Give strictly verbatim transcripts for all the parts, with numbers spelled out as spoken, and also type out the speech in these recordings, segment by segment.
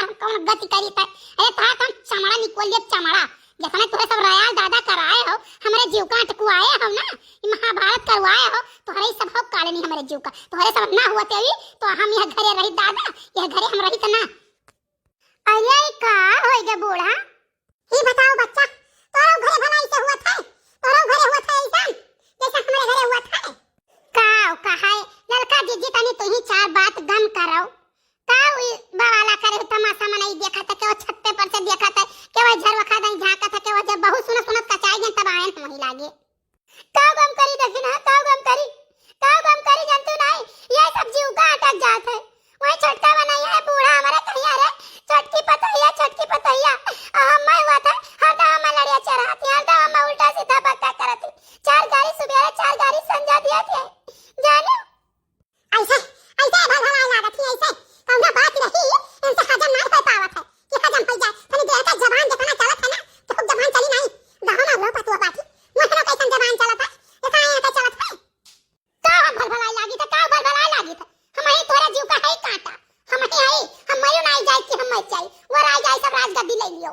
हम कौन गति करी तै? अरे तोहार तो हम चमड़ा निकोल लेब, चमड़ा। जतना तोहरे सब रयाल दादा कराए हो, हमरे जीव का अटकुआए हो ना, ई महाभारत करवाए हो, तोहरे ही सब हो कालनी हमरे जीव का। तोहरे सब ना हुआ तेरी तो हम यह घरे रही दादा, यह घरे हम रही तो ना। अरे ई का होई गे बूढ़ा? ई बताओ बच्चा, तोहरे घरे भला ऐसे हुआ था? तोहरे घरे हुआ था ऐसा जैसे हमरे घरे हुआ था? का, का है ललका जीजी, तनी तू ही चार बात गम करो। का ई बवाला करे हो, तमाशा मनई देखत है, केहू छत्ते पर से देखत है, केहू झरवखा दई झांकत है, केहू जब बहुत सुनत सुनत कचाई गए तब आयन हम वहीं लागे। का गम करी दखिनहा, का गम करी, का गम करी, जानतू नहीं, ये सब जीव का अटक जात है। वही छोटका बनाई है बूढ़ा हमारे कहिया रे, छोटकी पतोहिया, छोटकी पतोहिया, आ हम मैं हुआ था, हरदम हम लड़िया चढ़ाती, हरदम हम उल्टा सीधा बक्का करती, चार गारी सुबेरे, चार गारी संझा दिया थे, जानो। ऐसे, ऐसे भलभलाए लागत ही, ऐसे कौनो बात रही, इनसे हजम ना हो पावत है कि हजम हो जाए। तनी देर का जबान जितना चलत है ना, तो खूब जबान चली नहीं। गाँव में लोग पतुआ बाटी, वहाँ ना कैसन जबान चलत है, ये कहाँ यहाँ का चलत है? का हम भलभलाए लागी था, का भलभलाए लागी था? हम ही तोरा जीव का है कांटा, हम ही है, हम मरियो ना जाए कि हम मर जाए, वो राज जाए सब राजगद्दी ले लियो।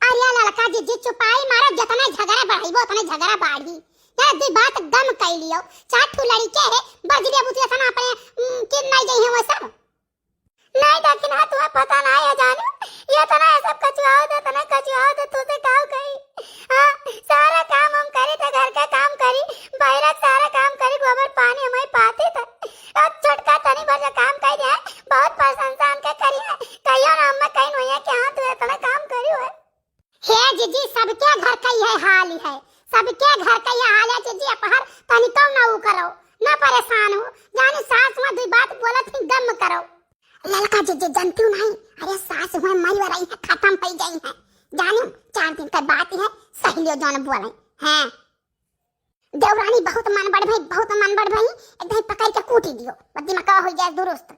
अरे ललका जीजी चुपाई मारो, जतने झगड़ा बढ़ाइबो उतने झगड़ा बाढ़ी। यार दी बात गम कई लियो, चार ठू लड़के है, बजरिया बुतिया सना अपने, उम, किन नहीं गई है वो सब। नहीं दखिनहा तुम्हें पता नहीं है जानू, ये तना ये सब कचुआओ दे, तना कचुआओ दे, तू से काव कही। हाँ, सारा काम हम करी थे, घर का काम करी, बाहर का सारा काम करी, गोबर पानी हमारी पाती थे। अब छोटका तनी भर जो काम करी है, बहुत प्रशंसा उनके करी है, कहियो ना हम कहीं नहीं है कि हाँ तू इतना काम करी है। हे जीजी, सबके घर का यह हाल है, सबके घर का यह हाल है जीजी। अपहर तनिको ना ऊ करो, ना परेशान हो। जाने सास हुआ दुई बात बोलत ही गम करो। ललका जीजी जानती हूँ नहीं, अरे सास हुआ मर रही है, खत्म हो गई है। जाने चार दिन का बात है, सहेलियो जौन बोले हैं। देवरानी बहुत मन बढ़ भई, बहुत मन बढ़ भई, एकदम पकड़ के कूटी दियो, बस दिमाग हो जाए दुरुस्त।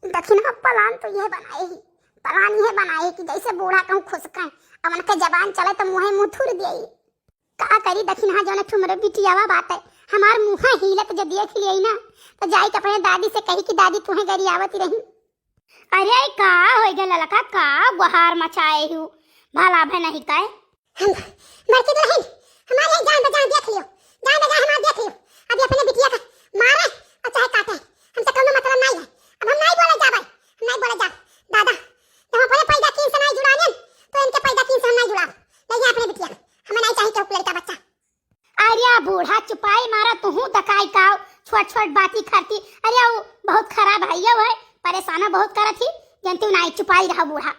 दखिनहा पलान तो यह बनाए ही, पलान यह बनाए कि जैसे बूढ़ा कहूँ खुश कहें, अब उनके जबान चले तो मुँहे मुँह थुर दिए। का करी दखिनहा, जौन ठुमरे बिटियावा बाटे, हमार मुँह हीलत जो देख लिये ना, तो जाई के अपने दादी से कही कि दादी तुहें गरियावत रही। अरे का होई गे ललका, का गुहार मचाए हूँ, भला भे नहीं कहे। हम बड़की दुल्हन, हमारे यहाँ जान बजान देख लियो, जान बजान हमार देख लियो। अभी अपने बिटिया का मारे और चाहे काटे, हमसे कौनो मतलब नहीं है। अब हम नहीं बोले जाबे, हम नहीं बोले जाब। दादा, जब हम अपने पैदा कीन से नहीं जुड़ाने, तो इनके पैदा कीन से हम नहीं जुड़ाब। ले जा अपने बिटिया, हमें नहीं चाहिए केहू लड़का बच्चा। अरे बूढ़ा चुपाई मारा, तुहू दकाई काव, छोट छोट बाती करती। अरे वो बहुत खराब है, ये है, परेशाना बहुत करत ही, जनती नहीं, चुपाई रहा बूढ़ा।